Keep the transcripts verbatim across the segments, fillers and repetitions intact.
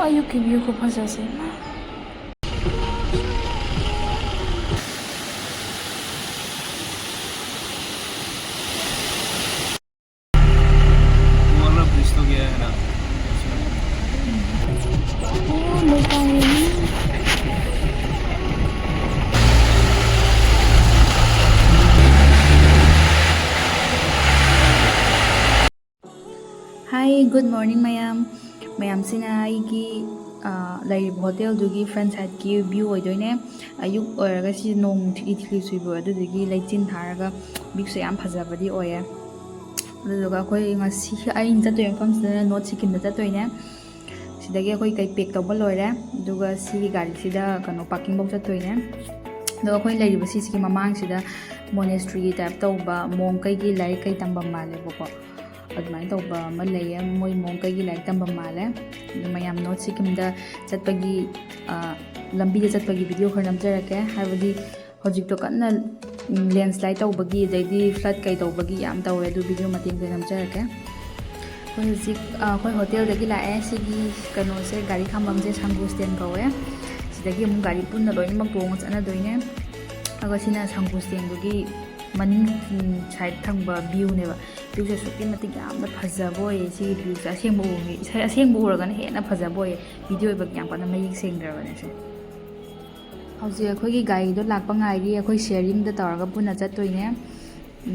ꯑꯌꯨꯛꯀꯤ view ꯈꯨꯐꯖꯁꯦ, ꯏꯃꯥ꯫ वो वाला ब्रिज तो गया है ना। ꯑꯣ, ꯂꯩꯀꯥꯏ꯫ Hi, good morning ꯃꯌꯥꯝ꯫ ꯃꯌꯥꯝꯁꯤꯅ ꯑꯩꯒꯤ, ꯑ, ꯂꯩꯔꯤꯕ ꯍꯣꯇꯦꯜꯗꯨꯒꯤ front sideꯀꯤ view ꯑꯣꯏꯗꯣꯏꯅꯦ꯫ ꯑꯌꯨꯛ ꯑꯣꯏꯔꯒ ꯁꯤ ꯅꯣꯡ ꯊꯤꯠꯂꯤ ꯊꯤꯠꯂꯤ ꯆꯨꯏꯕ, ꯑꯗꯨꯗꯨꯒꯤ ꯂꯩꯆꯤꯟ ꯊꯥꯔꯒ viewꯁꯦ ꯌꯥꯝ ꯐꯖꯕꯗꯤ ꯑꯣꯏꯌꯦ꯫ ꯑꯗꯨꯗꯨꯒ ꯑꯩꯈꯣꯏ ꯉꯁꯤ ꯑꯩꯅ ꯆꯠꯇꯣꯏ ꯃꯐꯝꯁꯤꯗꯅ North ꯁꯤꯛꯀꯤꯝꯗ ꯆꯠꯇꯣꯏꯅꯦ꯫ ꯁꯤꯗꯒꯤ ꯑꯩꯈꯣꯏ ꯀꯩ pack ꯇꯧꯕ ꯂꯣꯏꯔꯦ, ꯑꯗꯨꯒ ꯁꯤꯒꯤ ꯒꯥꯔꯤꯁꯤꯗ ꯀꯩꯅꯣ parkingꯐꯧ ꯆꯠꯇꯣꯏꯅꯦ꯫ ꯑꯗꯣ ꯑꯩꯈꯣꯏ ꯂꯩꯔꯤꯕ ꯁꯤꯁꯤꯒꯤ ꯃꯃꯥꯡꯁꯤꯗ monasteryꯒꯤ type ꯇꯧꯕ ꯃꯣꯡꯈꯩꯒꯤ ꯂꯥꯏꯔꯤꯛ ꯀꯩ ꯇꯝꯐꯝ ꯃꯥꯜꯂꯦꯕꯀꯣ꯫ ꯑꯗꯨꯃꯥꯏꯅ ꯇꯧꯕ ꯑꯃ ꯂꯩꯌꯦ, ꯃꯣꯏ ꯃꯣꯡꯈꯩꯒꯤ ꯂꯥꯏꯔꯤꯛ ꯇꯝꯐꯝ ꯃꯥꯜꯂꯦ꯫ ꯑꯗꯨ ꯃꯌꯥꯝ North ꯁꯤꯛꯀꯤꯝꯗ ꯆꯠꯄꯒꯤ, ꯑ, ꯂꯝꯕꯤꯗ ꯆꯠꯄꯒꯤ video ꯈꯔ ꯅꯝꯖꯔꯛꯀꯦ꯫ ꯍꯥꯏꯕꯗꯤ ꯍꯧꯖꯤꯛꯇꯣ ꯀꯟꯅ, ꯎꯝ, landslide ꯇꯧꯕꯒꯤ, ꯑꯗꯩꯗꯤ flood ꯀꯩ ꯇꯧꯕꯒꯤ ꯌꯥꯝ ꯇꯧꯋꯦ꯫ ꯑꯗꯨ video ꯃꯇꯦꯛ ꯃꯇꯦꯛ ꯅꯝꯖꯔꯛꯀꯦ꯫ ꯑꯩꯈꯣꯏ ꯍꯧꯖꯤꯛ, ꯑ, ꯑꯩꯈꯣꯏ ꯍꯣꯇꯦꯜꯗꯒꯤ ꯂꯥꯛꯑꯦ꯫ ꯁꯤꯒꯤ ꯀꯩꯅꯣꯁꯦ, ꯒꯥꯔꯤ ꯈꯥꯝꯐꯝꯁꯦ ꯁꯪꯒꯨ stand ꯀꯧꯋꯦ꯫ ꯁꯤꯗꯒꯤ ꯑꯃꯨꯛ ꯒꯥꯔꯤ ꯄꯨꯟꯅ ꯂꯣꯏꯅꯃꯛ ꯇꯣꯡꯉ ꯆꯠꯅꯗꯣꯏꯅꯦ꯫ ꯑꯗꯨꯒ ꯁꯤꯅ ꯁꯪꯒꯨ standꯗꯨꯒꯤ ꯃꯅꯤꯡ, ꯎꯝ, side ꯊꯪꯕ viewꯅꯦꯕ꯫ Viewꯁꯦ ꯑꯁꯨꯛꯀꯤ ꯃꯇꯤꯛ ꯌꯥꯝꯅ ꯐꯖꯕ ꯑꯣꯏꯌꯦ꯫ ꯁꯤꯒꯤ viewꯁꯦ ꯑꯁꯦꯡꯕ ꯎꯔ-, ꯑꯁꯦꯡꯕ ꯎꯔꯒꯅ ꯍꯦꯟꯅ ꯐꯖꯕ ꯑꯣꯏꯌꯦ꯫ Video ꯑꯣꯏꯕꯒꯤ ꯌꯥꯝ ꯀꯟꯅ ꯃꯌꯦꯛ ꯁꯦꯡꯗ꯭ꯔꯕꯅꯦ ꯁꯦ꯫ ꯍꯧꯖꯤꯛ ꯑꯩꯈꯣꯏꯒꯤ ꯒꯥꯔꯤꯗꯣ ꯂꯥꯛꯄ ꯉꯥꯏꯔꯤ꯫ ꯑꯩꯈꯣꯏ sharingꯗ ꯇꯧꯔꯒ ꯄꯨꯟꯅ ꯆꯠꯇꯣꯏꯅꯦ꯫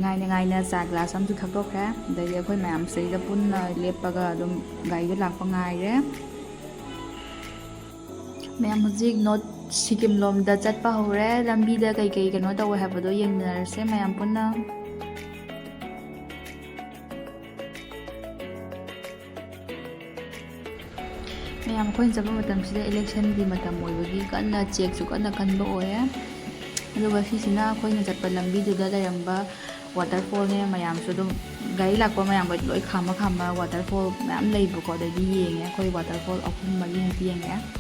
ꯉꯥꯏꯅ ꯉꯥꯏꯅ ꯆꯥ glass ꯑꯃꯁꯨ ꯊꯛꯇꯣꯛꯈ꯭ꯔꯦ꯫ ꯑꯗꯩꯗꯤ ꯑꯩꯈꯣꯏ ꯃꯌꯥꯝ ꯁꯤꯗꯩꯗ ꯄꯨꯟꯅ ꯂꯦꯞꯄꯒ ꯑꯗꯨꯝ ꯒꯥꯔꯤꯗꯣ ꯂꯥꯛꯄ ꯉꯥꯏꯔꯦ꯫ ꯃꯌꯥꯝ ꯍꯧꯖꯤꯛ North ꯁꯤꯛꯀꯤꯝ ꯂꯣꯝꯗ ꯆꯠꯄ ꯍꯧꯔꯦ꯫ ꯂꯝꯕꯤꯗ ꯀꯩꯀꯩ ꯀꯩꯅꯣ ꯇꯧꯋꯦ ꯍꯥꯏꯕꯗꯣ ꯌꯦꯡꯃꯤꯟꯅꯔꯁꯦ ꯃꯌꯥꯝ ꯄꯨꯟꯅ꯫ ꯃꯌꯥꯝ, ꯑꯩꯈꯣꯏꯅ ꯆꯠꯄ ꯃꯇꯝꯁꯤꯗ electionꯒꯤ ꯃꯇꯝ ꯑꯣꯏꯕꯒꯤ ꯀꯟꯅ checkꯁꯨ ꯀꯟꯅ ꯀꯟꯕ ꯑꯣꯏꯌꯦ꯫ ꯑꯗꯨꯒ ꯁꯤꯁꯤꯅ ꯑꯩꯈꯣꯏꯅ ꯆꯠꯄ ꯂꯝꯕꯤꯗꯨꯗ ꯂꯩꯔꯝꯕ waterfallꯅꯦ꯫ ꯃꯌꯥꯝꯁꯨ ꯑꯗꯨꯝ ꯒꯥꯔꯤ ꯂꯥꯛꯄ ꯃꯌꯥꯝꯈꯩ ꯂꯣꯏ ꯈꯥꯝꯃ ꯈꯥꯝꯃ waterfall ꯃꯌꯥꯝ ꯂꯩꯕꯀꯣ, ꯑꯗꯩꯗꯤ ꯌꯦꯡꯉꯦ꯫ ꯑꯩꯈꯣꯏ waterfall ꯑꯍꯨꯝ ꯃꯔꯤꯃꯨꯛꯇꯤ ꯌꯦꯡꯉꯛꯑꯦ꯫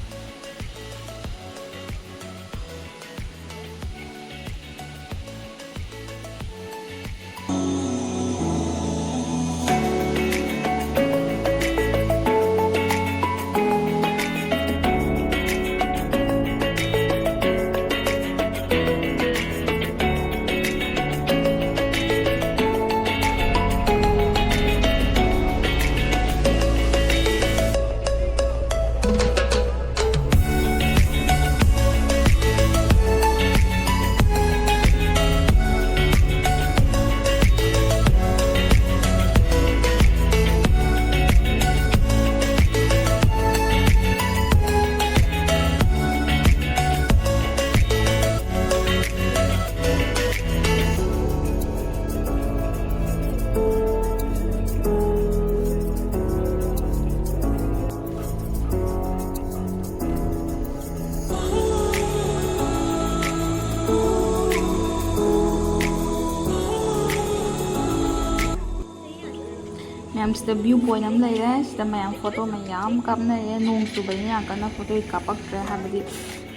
ꯃꯌꯥꯝ, ꯁꯤꯗ view point ꯑꯃ ꯂꯩꯔꯦ꯫ ꯁꯤꯗ ꯃꯌꯥꯝ ꯐꯣꯇꯣ ꯃꯌꯥꯝ ꯀꯥꯞꯅꯔꯦ꯫ ꯅꯣꯡ ꯆꯨꯕꯅꯤꯅ ꯌꯥꯝ ꯀꯟꯅ ꯐꯣꯇꯣꯗꯤ ꯀꯥꯞꯄꯛꯇ꯭ꯔꯦ, ꯍꯥꯏꯕꯗꯤ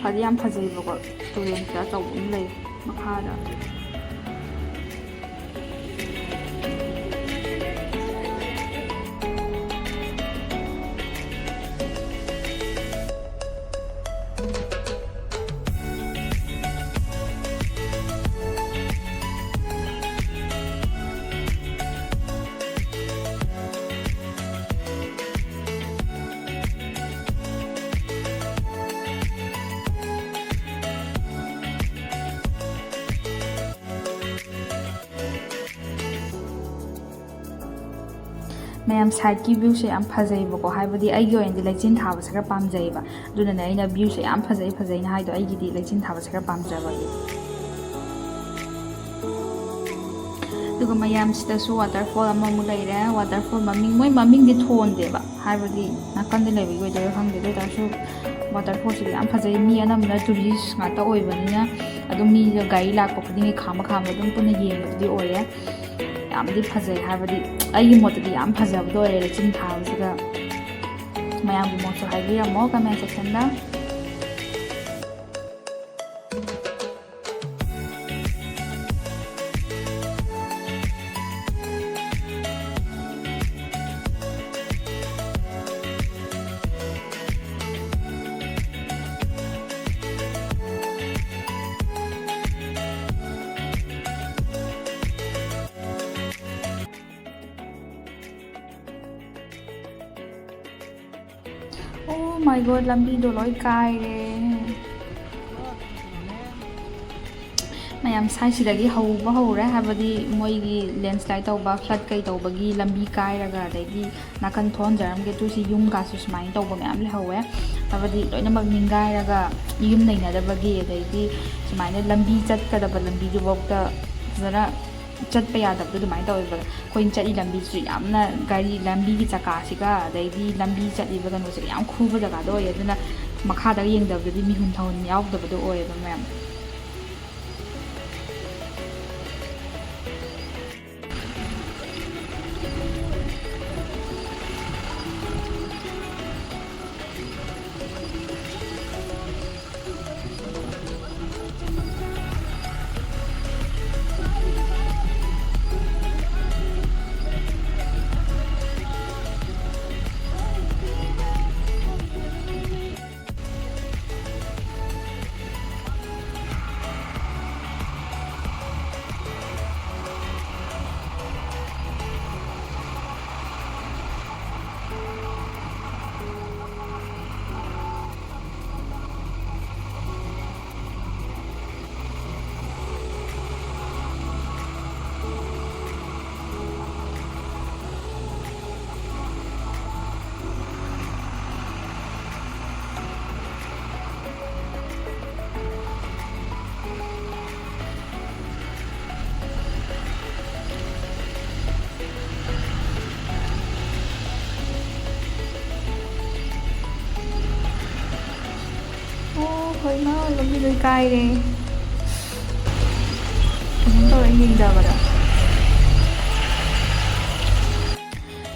ꯐꯗꯤ ꯌꯥꯝ ꯐꯖꯩꯕꯀꯣ꯫ ꯇꯨꯔꯦꯜ ꯈꯔ ꯑꯆꯧꯕ ꯑꯃ ꯂꯩ ꯃꯈꯥꯗ꯫ ꯃꯌꯥꯝ, sideꯀꯤ viewꯁꯦ ꯌꯥꯝ ꯐꯖꯩꯕꯀꯣ, ꯍꯥꯏꯕꯗꯤ ꯑꯩꯒꯤ ꯑꯣꯏꯅꯗꯤ ꯂꯩꯆꯤꯟ ꯊꯥꯕꯁꯦ ꯈꯔ ꯄꯥꯝꯖꯩꯕ, ꯑꯗꯨꯅꯅꯦ ꯑꯩꯅ viewꯁꯦ ꯌꯥꯝ ꯐꯖꯩ ꯐꯖꯩꯅ ꯍꯥꯏꯗꯣ, ꯑꯩꯒꯤꯗꯤ ꯂꯩꯆꯤꯟ ꯊꯥꯕꯁꯦ ꯈꯔ ꯄꯥꯝꯖꯕꯒꯤ꯫ ꯑꯗꯨꯒ ꯃꯌꯥꯝꯁꯤꯗꯁꯨ waterfall ꯑꯃꯃꯨꯛ ꯂꯩꯔꯦ꯫ Waterfall ꯃꯃꯤꯡ, ꯃꯣꯏ ꯃꯃꯤꯡꯗꯤ ꯊꯣꯟꯗꯦꯕ, ꯍꯥꯏꯕꯗꯤ ꯅꯥꯀꯟꯗ ꯂꯩꯕꯒꯤ ꯑꯣꯏꯗꯣꯏꯔꯥ ꯈꯪꯗꯦ꯫ ꯑꯗꯨ ꯑꯣꯏꯇꯥꯔꯁꯨ waterfallꯁꯤꯗꯤ ꯌꯥꯝ ꯐꯖꯩ꯫ ꯃꯤ ꯑꯅꯝꯕꯅ tourist ꯉꯥꯛꯇ ꯑꯣꯏꯕꯅꯤꯅ ꯑꯗꯨꯝ ꯃꯤꯁꯦ ꯒꯥꯔꯤ ꯂꯥꯛꯄ ꯈꯨꯗꯤꯡꯒꯤ ꯈꯥꯝꯕ ꯈꯥꯝꯕ ꯑꯗꯨꯝ ꯄꯨꯟꯅ ꯌꯦꯡꯕꯗꯨꯗꯤ ꯑꯣꯏꯌꯦ꯫ ꯌꯥꯝꯗꯤ ꯐꯖꯩ, ꯍꯥꯏꯕꯗꯤ ꯑꯩꯒꯤ ꯃꯣꯠꯇꯗꯤ ꯌꯥꯝ ꯐꯖꯕꯗꯣ ꯑꯣꯏꯔꯦ ꯂꯩꯆꯤꯟ ꯊꯥꯕꯁꯤꯗ꯫ ꯃꯌꯥꯝꯒꯤ ꯃꯣꯠꯁꯨ ꯍꯥꯏꯕꯤꯔꯝꯃꯣ comment sectionꯗ꯫ Oh my God, ꯂꯝꯕꯤꯗꯣ ꯂꯣꯏ ꯀꯥꯏꯔꯦ꯫ ꯃꯌꯥꯝ ꯁ꯭ꯋꯥꯏꯁꯤꯗꯒꯤ ꯍꯧꯕ ꯍꯧꯔꯦ, ꯍꯥꯏꯕꯗꯤ ꯃꯣꯏꯒꯤ landslide ꯇꯧꯕ, flood ꯀꯩ ꯇꯧꯕꯒꯤ ꯂꯝꯕꯤ ꯀꯥꯏꯔꯒ, ꯑꯗꯩꯗꯤ ꯅꯥꯀꯟ ꯊꯣꯟꯖꯔꯝꯒꯦ ꯇꯨꯁꯤ ꯌꯨꯝꯒꯁꯨ ꯁꯨꯃꯥꯏꯅ ꯇꯧꯕ ꯃꯌꯥꯝ ꯂꯩꯍꯧꯋꯦ꯫ ꯍꯥꯏꯕꯗꯤ ꯂꯣꯏꯅꯃꯛ ꯅꯤꯡꯒꯥꯏꯔꯒ ꯌꯨꯝ ꯂꯩꯅꯗꯕꯒꯤ, ꯑꯗꯩꯗꯤ ꯁꯨꯃꯥꯏꯅ ꯂꯝꯕꯤ ꯆꯠꯀꯗꯕ ꯂꯝꯕꯤꯗꯨꯐꯥꯎꯗ ꯐꯖꯅ ꯆꯠꯄ ꯌꯥꯗꯕꯗꯣ ꯑꯗꯨꯃꯥꯏꯅ ꯇꯧꯋꯦꯕ꯫ ꯑꯩꯈꯣꯏꯅ ꯆꯠꯂꯤ ꯂꯝꯕꯤꯁꯤꯁꯨ ꯌꯥꯝꯅ ꯒꯥꯔꯤ ꯂꯝꯕꯤꯒꯤ ꯆꯀꯥꯁꯤꯒ ꯑꯗꯩꯗꯤ ꯂꯝꯕꯤ ꯆꯠꯂꯤꯕ ꯀꯩꯅꯣꯁꯤꯒ ꯌꯥꯝ ꯈꯨꯕ ꯖꯒꯥꯗꯣ ꯑꯣꯏꯌꯦ꯫ ꯑꯗꯨꯅ ꯃꯈꯥꯗ ꯌꯦꯡꯗꯕꯗꯗꯤ ꯃꯤꯍꯨꯟ ꯊꯥꯍꯨꯟ ꯌꯥꯎꯗꯕꯗꯣ ꯑꯣꯏꯌꯦꯕ ꯃꯌꯥꯝ꯫ ꯂꯣꯏ ꯀꯥꯏꯔꯦ꯫ ꯀꯩꯅꯣꯝ ꯇꯧꯔꯦ ꯌꯦꯡꯗꯕꯗ꯫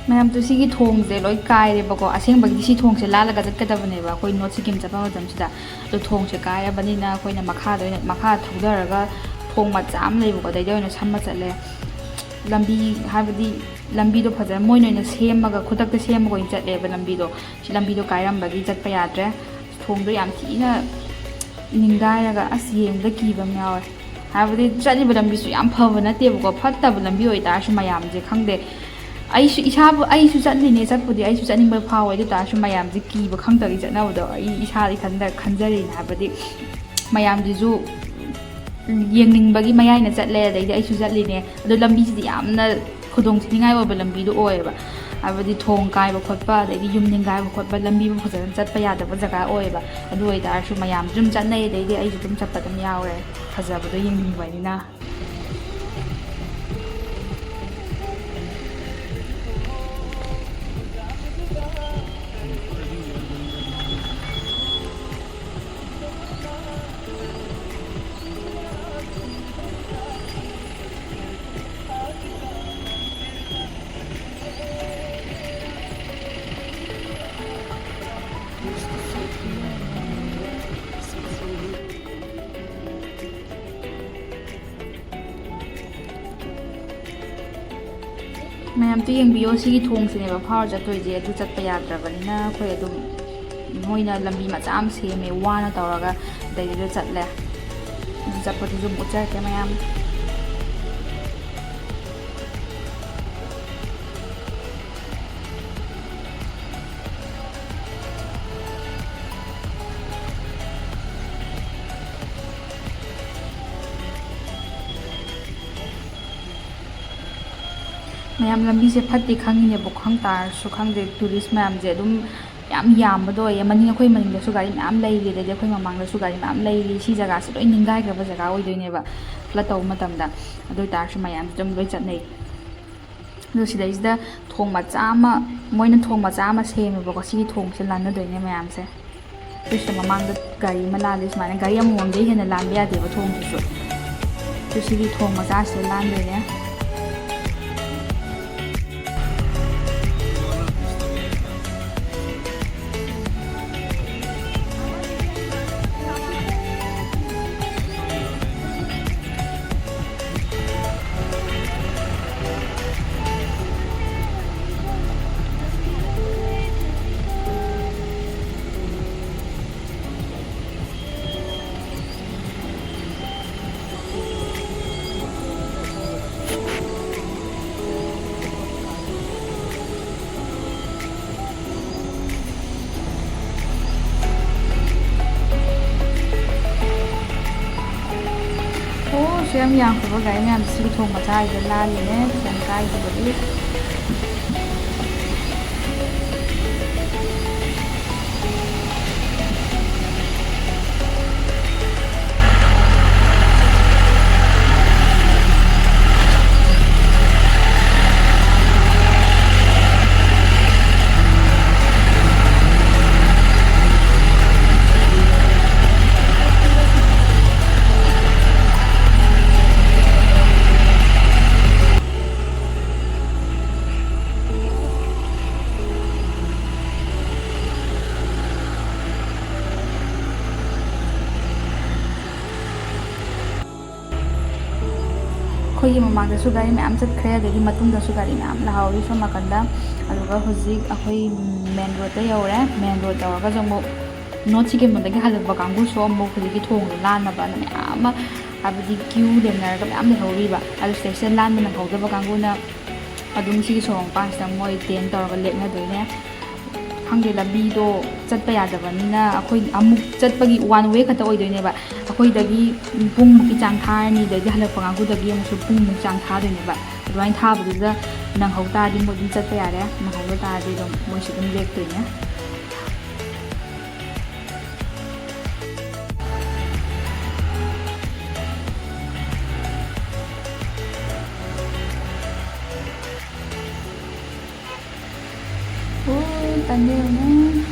ꯃꯌꯥꯝꯗꯣ ꯁꯤꯒꯤ ꯊꯣꯡꯁꯦ ꯂꯣꯏ ꯀꯥꯏꯔꯦꯕꯀꯣ꯫ ꯑꯁꯦꯡꯕꯒꯤꯗꯤ ꯁꯤ ꯊꯣꯡꯁꯦ ꯂꯥꯜꯂꯒ ꯆꯠꯀꯗꯕꯅꯦꯕ ꯑꯩꯈꯣꯏ ꯅꯣꯔꯠ ꯁꯤꯀꯤꯝ ꯆꯠꯄ ꯃꯇꯝꯁꯤꯗ꯫ ꯑꯗꯣ ꯊꯣꯡꯁꯦ ꯀꯥꯏꯔꯕꯅꯤꯅ ꯑꯩꯈꯣꯏꯅ ꯃꯈꯥꯗ ꯑꯣꯏꯅ, ꯃꯈꯥ ꯊꯧꯗꯔꯒ ꯊꯣꯡ ꯃꯆꯥ ꯑꯃ ꯂꯩꯕꯀꯣ, ꯑꯗꯩꯗ ꯑꯣꯏꯅ ꯁꯝꯃ ꯆꯠꯂꯦ꯫ ꯂꯝꯕꯤ, ꯍꯥꯏꯕꯗꯤ ꯂꯝꯕꯤꯗꯣ ꯐꯖꯅ ꯃꯣꯏꯅ ꯑꯣꯏꯅ ꯁꯦꯝꯃꯒ, ꯈꯨꯗꯛꯇ ꯁꯦꯝꯃꯒ ꯑꯣꯏꯅ ꯆꯠꯂꯦꯕ ꯂꯝꯕꯤꯗꯣ꯫ ꯁꯤ ꯂꯝꯕꯤꯗꯣ ꯀꯥꯏꯔꯝꯕꯒꯤ ꯆꯠꯄ ꯌꯥꯗ꯭ꯔꯦ꯫ ꯊꯣꯡꯗꯣ ꯌꯥꯝ ꯊꯤꯅ ꯅꯤꯡꯒꯥꯏꯔꯒ ꯑꯁ ꯌꯦꯡꯕꯗ ꯀꯤꯕ ꯑꯃ ꯌꯥꯎꯋꯦ꯫ ꯍꯥꯏꯕꯗꯤ ꯆꯠꯂꯤꯕ ꯂꯝꯕꯤꯁꯨ ꯌꯥꯝ ꯐꯕ ꯅꯠꯇꯦꯕꯀꯣ, ꯐꯠꯇꯕ ꯂꯝꯕꯤ ꯑꯣꯏꯇꯥꯔꯁꯨ ꯃꯌꯥꯝꯁꯦ ꯈꯪꯗꯦ꯫ ꯑꯩꯁꯨ ꯏꯁꯥꯕꯨ, ꯑꯩꯁꯨ ꯆꯠꯂꯤꯅꯦ, ꯆꯠꯄꯨꯗꯤ ꯑꯩꯁꯨ ꯆꯠꯅꯤꯡꯕ ꯐꯥꯎꯋꯦ, ꯑꯗꯨ ꯇꯥꯔꯁꯨ ꯃꯌꯥꯝꯁꯦ ꯀꯤꯕ ꯈꯪꯗꯕꯒꯤ ꯆꯠꯅꯕꯗꯣ ꯑꯩ ꯏꯁꯥ ꯏꯊꯟꯇ ꯈꯟꯖꯔꯤꯅꯦ꯫ ꯍꯥꯏꯕꯗꯤ ꯃꯌꯥꯝꯁꯤꯁꯨ ꯌꯦꯡꯅꯤꯡꯕꯒꯤ ꯃꯌꯥꯏꯅ ꯆꯠꯂꯦ, ꯑꯗꯩꯗꯤ ꯑꯩꯁꯨ ꯆꯠꯂꯤꯅꯦ꯫ ꯑꯗꯣ ꯂꯝꯕꯤꯁꯤꯗꯤ ꯌꯥꯝꯅ ꯈꯨꯗꯣꯡ ꯊꯤꯅꯤꯡꯉꯥꯏ ꯑꯣꯏꯕ ꯂꯝꯕꯤꯗꯣ ꯑꯣꯏꯌꯦꯕ꯫ ꯍꯥꯏꯕꯗꯤ ꯊꯣꯡ ꯀꯥꯏꯕ ꯈꯣꯠꯄ, ꯑꯗꯩꯗꯤ ꯌꯨꯝ ꯅꯤꯡꯒꯥꯏꯕ ꯈꯣꯠꯄ, ꯂꯝꯕꯤꯕꯨ ꯐꯖꯅ ꯆꯠꯄ ꯌꯥꯗꯕ ꯖꯒꯥ ꯑꯣꯏꯌꯦꯕ꯫ ꯑꯗꯨ ꯑꯣꯏꯇꯥꯔꯁꯨ ꯃꯌꯥꯝꯁꯨ ꯑꯗꯨꯝ ꯆꯠꯅꯩ, ꯑꯗꯩꯗꯤ ꯑꯩꯁꯨ ꯑꯗꯨꯝ ꯆꯠꯄ ꯑꯗꯨꯝ ꯌꯥꯎꯔꯦ, ꯐꯖꯕꯗꯣ ꯌꯦꯡꯅꯤꯡꯕꯅꯤꯅ꯫ ꯃꯌꯥꯝꯁꯨ ꯌꯦꯡꯕꯤꯌꯣ, ꯁꯤꯒꯤ ꯊꯣꯡꯁꯤꯅꯦꯕ ꯐꯥꯎꯔ ꯆꯠꯇꯣꯏꯁꯦ, ꯑꯗꯨ ꯆꯠꯄ ꯌꯥꯗ꯭ꯔꯕꯅꯤꯅ ꯑꯩꯈꯣꯏ ꯑꯗꯨꯝ, ꯃꯣꯏꯅ ꯂꯝꯕꯤ ꯃꯆꯥ ꯑꯃ ꯁꯦꯝꯃꯦ ꯋꯥꯅ ꯇꯧꯔꯒ, ꯑꯗꯩꯗꯨꯗ ꯆꯠꯂꯦ꯫ ꯑꯗꯨ ꯆꯠꯄꯗꯨꯁꯨ ꯑꯃꯨꯛ ꯎꯠꯆꯔꯛꯀꯦ ꯃꯌꯥꯝ꯫ ꯃꯌꯥꯝ ꯂꯝꯕꯤꯁꯦ ꯐꯠꯇꯦ ꯈꯪꯉꯤꯅꯦꯕ, ꯈꯪ ꯇꯥꯔꯁꯨ ꯈꯪꯗꯦ, ꯇꯨꯔꯤꯁ ꯃꯌꯥꯝꯁꯦ ꯑꯗꯨꯝ ꯌꯥꯝ ꯌꯥꯝꯕꯗꯣ ꯑꯣꯏꯌꯦ꯫ ꯃꯅꯤꯡ, ꯑꯩꯈꯣꯏ ꯃꯅꯤꯡꯗꯁꯨ ꯒꯥꯔꯤ ꯃꯌꯥꯝ ꯂꯩꯔꯤ, ꯑꯗꯩꯗꯤ ꯑꯩꯈꯣꯏ ꯃꯃꯥꯡꯗꯁꯨ ꯒꯥꯔꯤ ꯃꯌꯥꯝ ꯂꯩꯔꯤ꯫ ꯁꯤ ꯖꯒꯥꯁꯦ ꯂꯣꯏ ꯅꯤꯡꯒꯥꯏꯈ꯭ꯔꯕ ꯖꯒꯥ ꯑꯣꯏꯗꯣꯏꯅꯦꯕ ꯐ꯭ꯂꯠ ꯇꯧꯕ ꯃꯇꯝꯗ꯫ ꯑꯗꯨ ꯑꯣꯏꯇꯥꯔꯁꯨ ꯃꯌꯥꯝꯁꯦ ꯑꯗꯨꯝ ꯂꯣꯏ ꯆꯠꯅꯩ꯫ ꯑꯗꯣ ꯁꯤꯗꯩꯁꯤꯗ ꯊꯣꯡ ꯃꯆꯥ ꯑꯃ, ꯃꯣꯏꯅ ꯊꯣꯡ ꯃꯆꯥ ꯑꯃ ꯁꯦꯝꯃꯦꯕꯀꯣ꯫ ꯁꯤꯒꯤ ꯊꯣꯡꯁꯦ ꯂꯥꯟꯅꯗꯣꯏꯅꯦ ꯃꯌꯥꯝꯁꯦ꯫ ꯑꯩꯈꯣꯏ ꯁꯤꯗ ꯃꯃꯥꯡꯗ ꯒꯥꯔꯤ ꯑꯃ ꯂꯥꯜꯂꯤ꯫ ꯁꯨꯃꯥꯏꯅ ꯒꯥꯔꯤ ꯑꯃꯃꯝꯗꯒꯤ ꯍꯦꯟꯅ ꯂꯥꯟꯕ ꯌꯥꯗꯦꯕ ꯊꯣꯡꯁꯤꯁꯨ꯫ ꯑꯗꯨ ꯁꯤꯒꯤ ꯊꯣꯡ ꯃꯆꯥꯁꯤꯗ ꯂꯥꯟꯗꯣꯏꯅꯦ꯫ ꯑꯣ, ꯁꯨ ꯌꯥꯝ ꯌꯥꯝꯈ꯭ꯔꯕ ꯒꯥꯔꯤ ꯃꯌꯥꯝꯁꯤ ꯁꯤꯒꯤ ꯊꯣꯡ ꯃꯆꯥꯁꯤꯗ ꯂꯥꯜꯂꯤꯅꯦ, ꯌꯥꯝ ꯀꯥꯏꯗꯕꯒꯤ꯫ ꯑꯩꯈꯣꯏꯒꯤ ꯃꯃꯥꯡꯗꯁꯨ ꯒꯥꯔꯤ ꯃꯌꯥꯝ ꯆꯠꯈ꯭ꯔꯦ, ꯑꯗꯒꯤ ꯃꯇꯨꯡꯗꯁꯨ ꯒꯥꯔꯤ ꯃꯌꯥꯝ ꯂꯥꯛꯍꯧꯔꯤ ꯁꯣꯝ ꯅꯥꯀꯟꯗ꯫ ꯑꯗꯨꯒ ꯍꯧꯖꯤꯛ ꯑꯩꯈꯣꯏ ꯃꯦꯟ ꯔꯣꯗꯇ ꯌꯧꯔꯦ꯫ ꯃꯦꯟ ꯔꯣꯗ ꯌꯧꯔꯒꯁꯨ ꯑꯃꯨꯛ ꯅꯣꯔꯠ ꯁꯤꯀꯤꯝꯗꯒꯤ ꯍꯜꯂꯛꯄ ꯀꯥꯡꯕꯨꯁꯨ ꯑꯃꯨꯛ ꯍꯧꯖꯤꯛꯀꯤ ꯊꯣꯡꯗꯣ ꯂꯥꯟꯅꯕꯅ ꯃꯌꯥꯝ ꯑꯃ, ꯍꯥꯏꯕꯗꯤ ꯀ꯭ꯌꯨ ꯂꯦꯡꯅꯔꯒ ꯃꯌꯥꯝ ꯂꯩꯍꯧꯔꯤꯕ꯫ ꯑꯗꯨ ꯁꯤꯗꯩꯁꯤꯗ ꯂꯥꯟꯕ ꯅꯪꯍꯧꯗꯕ ꯀꯥꯡꯕꯨꯅ ꯑꯗꯨꯝ ꯁꯤꯒꯤ ꯁꯣꯔꯣꯛ ꯃꯄꯥꯟꯁꯤꯗ ꯃꯣꯏ ꯇꯦꯟ ꯇꯧꯔꯒ ꯂꯦꯞꯅꯗꯣꯏꯅꯦ꯫ ꯈꯪꯗꯦ, ꯂꯝꯕꯤꯗꯣ ꯆꯠꯄ ꯌꯥꯗꯕꯅꯤꯅ ꯑꯩꯈꯣꯏ ꯑꯃꯨꯛ ꯆꯠꯄꯒꯤ ꯋꯥꯟ ꯋꯦ ꯈꯛꯇ ꯑꯣꯏꯗꯣꯏꯅꯦꯕ꯫ ꯑꯩꯈꯣꯏꯗꯒꯤ ꯄꯨꯡꯃꯨꯛꯀꯤ ꯆꯥꯡ ꯊꯥꯔꯅꯤ, ꯑꯗꯩꯗꯤ ꯍꯜꯂꯛꯄ ꯀꯥꯡꯕꯨꯗꯒꯤ ꯑꯃꯨꯛꯁꯨ ꯄꯨꯡꯃꯨꯛ ꯆꯥꯡ ꯊꯥꯗꯣꯏꯅꯦꯕ꯫ ꯑꯗꯨꯃꯥꯏꯅ ꯊꯥꯕꯗꯨꯗ ꯅꯪꯍꯧ ꯇꯥꯔꯗꯤ ꯃꯣꯏ ꯑꯗꯨꯝ ꯆꯠꯄ ꯌꯥꯔꯦ, ꯅꯪꯍꯧꯗ ꯇꯥꯔꯗꯤ ꯑꯗꯨꯝ ꯃꯣꯏꯁꯨ ꯑꯗꯨꯝ ꯂꯦꯞꯇꯣꯏꯅꯦ꯫ ꯑꯣ, ꯇꯟꯗꯦꯜꯅꯦ꯫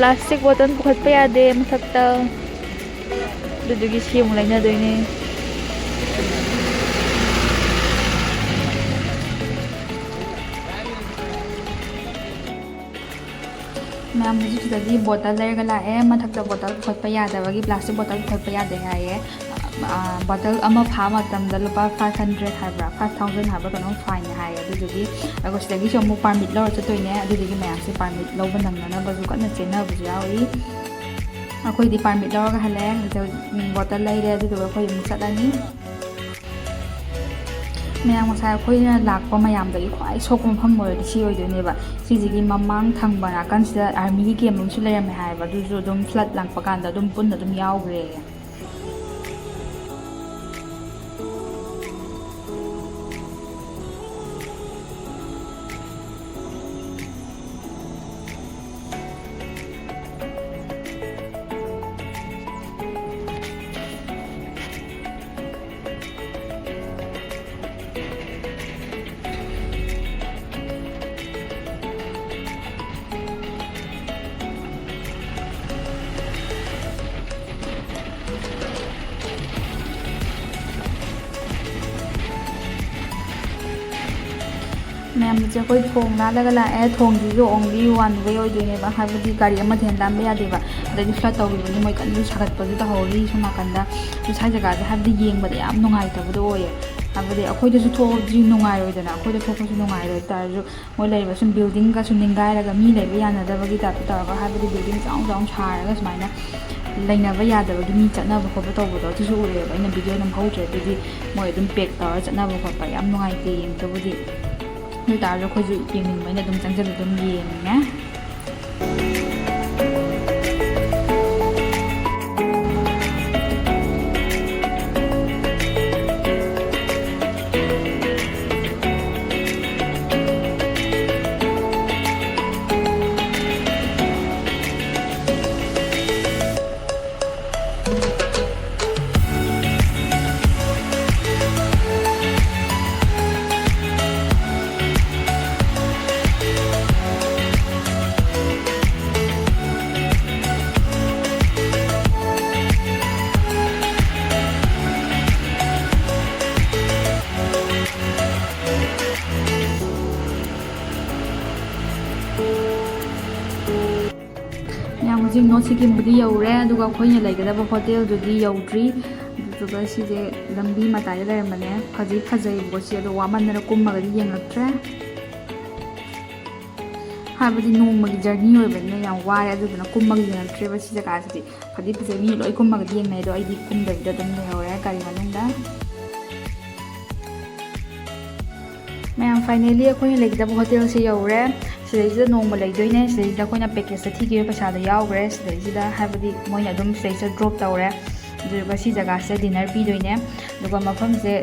ꯄ꯭ꯂꯥꯁꯇꯤꯛ ꯕꯣꯇꯜ ꯄꯨꯈꯠꯄ ꯌꯥꯗꯦ ꯃꯊꯛꯇ꯫ ꯑꯗꯨꯗꯨꯒꯤ ꯁꯤ ꯑꯃꯨꯛ ꯂꯩꯅꯗꯣꯏꯅꯦ꯫ ꯃꯌꯥꯝ ꯍꯧꯖꯤꯛ ꯁꯤꯗꯒꯤ ꯕꯣꯇꯜ ꯂꯩꯔꯒ ꯂꯥꯛꯑꯦ꯫ ꯃꯊꯛꯇ ꯕꯣꯇꯜ ꯄꯨꯈꯠꯄ ꯌꯥꯗꯕꯒꯤ, ꯄ꯭ꯂꯥꯁꯇꯤꯛ ꯕꯣꯇꯜ ꯄꯨꯈꯠꯄ ꯌꯥꯗꯦ ꯍꯥꯏꯌꯦ꯫ ꯑ, ꯕꯣꯇꯜ ꯑꯃ ꯐꯥꯕ ꯃꯇꯝꯗ ꯂꯨꯄꯥ five hundred ꯍꯥꯏꯕ꯭ꯔꯥ, five thousand ꯍꯥꯏꯕ꯭ꯔꯥ ꯀꯩꯅꯣꯝ fine ꯍꯥꯏꯌꯦ꯫ ꯑꯗꯨꯗꯨꯒꯤ ꯑꯩꯈꯣꯏ ꯁꯤꯗꯒꯤꯁꯨ ꯑꯃꯨꯛ permit ꯂꯧꯔ ꯆꯠꯇꯣꯏꯅꯦ꯫ ꯑꯗꯨꯗꯨꯒꯤ ꯃꯌꯥꯝꯁꯦ permit ꯂꯧꯕ ꯅꯪꯅꯅꯕꯁꯨ ꯀꯟꯅ ꯆꯦꯟꯅꯕꯁꯨ ꯌꯥꯎꯔꯤ꯫ ꯑꯩꯈꯣꯏꯗꯤ permit ꯂꯧꯔꯒ ꯍꯜꯂꯛꯑꯦ꯫ ꯍꯧꯖꯤꯛ, ꯎꯝ, ꯕꯣꯇꯜ ꯂꯩꯔꯦ, ꯑꯗꯨꯗꯨꯒ ꯑꯩꯈꯣꯏ ꯑꯃꯨꯛ ꯆꯠꯂꯅꯤ꯫ ꯃꯌꯥꯝ, ꯉꯁꯥꯏ ꯑꯩꯈꯣꯏꯅ ꯂꯥꯛꯄ ꯃꯌꯥꯝꯗꯒꯤ ꯈ꯭ꯋꯥꯏ ꯁꯣꯛꯄ ꯃꯐꯝ ꯑꯣꯏꯔꯗꯤ ꯁꯤ ꯑꯣꯏꯗꯣꯏꯅꯦꯕ꯫ ꯁꯤꯁꯤꯒꯤ ꯃꯃꯥꯡ ꯊꯪꯕ ꯅꯥꯀꯟꯁꯤꯗ armyꯒꯤ camp ꯑꯃꯁꯨ ꯂꯩꯔꯝꯃꯦ ꯍꯥꯏꯌꯦꯕ, ꯑꯗꯨꯁꯨ ꯑꯗꯨꯝ flood ꯂꯥꯛꯄ ꯀꯥꯟꯗ ꯑꯗꯨꯝ ꯄꯨꯟꯅ ꯑꯗꯨꯝ ꯌꯥꯎꯈ꯭ꯔꯦ꯫ ꯃꯌꯥꯝꯁꯦ ꯑꯩꯈꯣꯏ ꯊꯣꯡ ꯂꯥꯜꯂꯒ ꯂꯥꯛꯑꯦ꯫ ꯊꯣꯡꯁꯤꯁꯨ only one way ꯑꯣꯏꯗꯣꯏꯅꯦꯕ, ꯍꯥꯏꯕꯗꯤ ꯒꯥꯔꯤ ꯑꯃꯗ ꯍꯦꯟꯅ ꯂꯥꯟꯕ ꯌꯥꯗꯦꯕ꯫ ꯑꯗꯩꯗꯤ flood ꯇꯧꯈꯤꯕꯒꯤ ꯃꯣꯏ ꯀꯟꯅꯁꯨ ꯁꯥꯒꯠꯄꯁꯨ ꯇꯧꯍꯧꯔꯤ ꯁꯣꯝ ꯅꯥꯀꯟꯗ꯫ ꯑꯗꯨ ꯁ꯭ꯋꯥꯏ ꯖꯒꯥꯁꯦ ꯍꯥꯏꯕꯗꯤ ꯌꯦꯡꯕꯗ ꯌꯥꯝ ꯅꯨꯡꯉꯥꯏꯇꯕꯗꯣ ꯑꯣꯏꯌꯦ꯫ ꯍꯥꯏꯕꯗꯤ ꯑꯩꯈꯣꯏꯗꯁꯨ ꯊꯣꯛꯑꯗꯤ ꯅꯨꯡꯉꯥꯏꯔꯣꯏꯗꯅ, ꯑꯩꯈꯣꯏꯗ ꯊꯣꯛꯄꯁꯨ ꯅꯨꯡꯉꯥꯏꯔꯣꯏ꯫ ꯑꯗꯨ ꯇꯥꯔꯁꯨ ꯃꯣꯏ ꯂꯩꯔꯤꯕ ꯁꯨꯝ buildingꯒ ꯁꯨꯝ ꯅꯤꯡꯒꯥꯏꯔꯒ ꯃꯤ ꯂꯩꯕ ꯌꯥꯅꯗꯕꯒꯤ typeꯇ ꯇꯧꯔꯒ, ꯍꯥꯏꯕꯗꯤ building ꯆꯥꯎꯅ ꯆꯥꯎꯅ ꯁꯥꯔꯒ ꯁꯨꯃꯥꯏꯅ ꯂꯩꯅꯕ ꯌꯥꯗꯕꯒꯤ ꯃꯤ ꯆꯠꯅꯕ ꯈꯣꯠꯄ ꯇꯧꯕꯗꯣ ꯑꯗꯨꯁꯨ ꯎꯔꯦꯕ꯫ ꯑꯩꯅ video ꯅꯝꯍꯧꯗ꯭ꯔꯦ꯫ ꯑꯗꯨꯗꯤ ꯃꯣꯏ ꯑꯗꯨꯝ pack ꯇꯧꯔꯒ ꯆꯠꯅꯕ ꯈꯣꯠꯄ ꯌꯥꯝ ꯅꯨꯡꯉꯥꯏꯇꯦ ꯌꯦꯡꯕꯗꯕꯨꯗꯤ꯫ ꯑꯗꯨ ꯑꯣꯏ ꯇꯥꯔꯁꯨ ꯑꯩꯈꯣꯏꯁꯨ ꯌꯦꯡꯅꯤꯡꯕꯅꯤꯅ ꯑꯗꯨꯝ ꯆꯪꯁꯤꯜꯂ ꯑꯗꯨꯝ ꯌꯦꯡꯉꯦ꯫ ꯍꯧꯖꯤꯛ ꯅꯣꯔꯠ ꯁꯤꯛꯀꯤꯝꯕꯨꯗꯤ ꯌꯧꯔꯦ, ꯑꯗꯨꯒ ꯑꯩꯈꯣꯏꯅ ꯂꯩꯒꯗꯕ ꯍꯣꯇꯦꯜꯗꯨꯗꯤ ꯌꯧꯗ꯭ꯔꯤ꯫ ꯑꯗꯨꯗꯨꯒ ꯁꯤꯁꯦ ꯂꯝꯕꯤ ꯃꯇꯥꯏꯗ ꯂꯩꯔꯝꯕꯅꯦ꯫ ꯐꯖꯩ ꯐꯖꯩꯕꯀꯣ ꯁꯤ, ꯑꯗꯣ ꯋꯥꯃꯟꯗꯅ ꯀꯨꯝꯃꯒꯗꯤ ꯌꯦꯡꯉꯛꯇ꯭ꯔꯦ꯫ ꯍꯥꯏꯕꯗꯤ ꯅꯣꯡꯃꯒꯤ ꯖꯔꯅꯤ ꯑꯣꯏꯕꯅꯤꯅ ꯌꯥꯝ ꯋꯥꯔꯦ, ꯑꯗꯨꯗꯨꯅ ꯀꯨꯝꯃꯒ ꯌꯦꯡꯉꯛꯇ꯭ꯔꯦꯕ ꯁꯤ ꯖꯒꯥꯁꯤꯗꯤ꯫ ꯐꯗꯤ ꯐꯖꯩ, ꯃꯤ ꯂꯣꯏ ꯀꯨꯝꯃꯒꯗꯤ ꯌꯦꯡꯅꯩ, ꯑꯗꯣ ꯑꯩꯗꯤ ꯀꯨꯝꯗꯕꯤꯗ ꯑꯗꯨꯝ ꯂꯩꯍꯧꯔꯦ ꯒꯥꯔꯤ ꯃꯅꯨꯡꯗ꯫ ꯃꯌꯥꯝ, finally ꯑꯩꯈꯣꯏꯅ ꯂꯩꯒꯗꯕ ꯍꯣꯇꯦꯜꯁꯦ ꯌꯧꯔꯦ꯫ ꯁꯤꯗꯩꯁꯤꯗ ꯅꯣꯡꯃ ꯂꯩꯗꯣꯏꯅꯦ꯫ ꯁꯤꯗꯩꯁꯤꯗ ꯑꯩꯈꯣꯏꯅ package ꯇ ꯊꯤꯈꯤꯕ ꯄꯩꯁꯥꯗꯣ ꯌꯥꯎꯈ꯭ꯔꯦ꯫ ꯁꯤꯗꯩꯁꯤꯗ ꯍꯥꯏꯕꯗꯤ ꯃꯣꯏꯅ ꯑꯗꯨꯝ ꯁꯤꯗꯩꯁꯤꯗ drop ꯇꯧꯔꯦ꯫ ꯑꯗꯨꯗꯨꯒ ꯁꯤ ꯖꯒꯥꯁꯤꯗ dinner ꯄꯤꯗꯣꯏꯅꯦ꯫ ꯑꯗꯨꯒ ꯃꯐꯝꯁꯦ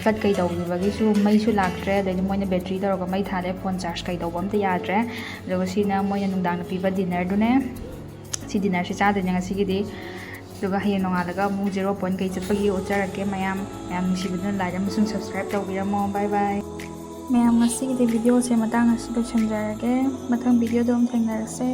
flood ꯀꯩ ꯇꯧꯈꯤꯕꯒꯤꯁꯨ ꯃꯩꯁꯨ ꯂꯥꯛꯇ꯭ꯔꯦ, ꯑꯗꯩꯗꯤ ꯃꯣꯏꯅ battery ꯇꯧꯔꯒ ꯃꯩ ꯊꯥꯜꯂꯦ, phone charge ꯀꯩ ꯇꯧꯕ ꯑꯝꯇ ꯌꯥꯗ꯭ꯔꯦ꯫ ꯑꯗꯨꯒ ꯁꯤꯅ ꯃꯣꯏꯅ ꯅꯨꯡꯗꯥꯡꯗ ꯄꯤꯕ dinner ꯗꯨꯅꯦ꯫ ꯁꯤ dinner ꯁꯦ ꯆꯥꯗꯣꯏꯅꯦ ꯉꯁꯤꯒꯤꯗꯤ꯫ ꯑꯗꯨꯒ ꯍꯌꯦꯡ ꯅꯣꯡꯉꯥꯜꯂꯒ ꯑꯃꯨꯛ zero point ꯀꯩ ꯆꯠꯄꯒꯤ ꯎꯠꯆꯔꯛꯀꯦ ꯃꯌꯥꯝ꯫ ꯃꯌꯥꯝ ꯅꯨꯡꯁꯤꯕꯗꯨꯅ like ꯑꯃꯁꯨꯡ subscribe ꯇꯧꯕꯤꯔꯝꯃꯣ꯫ Bye bye꯫ ꯃꯌꯥꯝ, ꯉꯁꯤꯒꯤꯗꯤ video ꯁꯦ ꯃꯇꯥꯡ ꯑꯁꯤꯗ ꯂꯣꯏꯁꯤꯟꯖꯔꯒꯦ꯫ ꯃꯊꯪ video ꯗ ꯑꯃꯨꯛ ꯊꯦꯡꯅꯔꯁꯦ꯫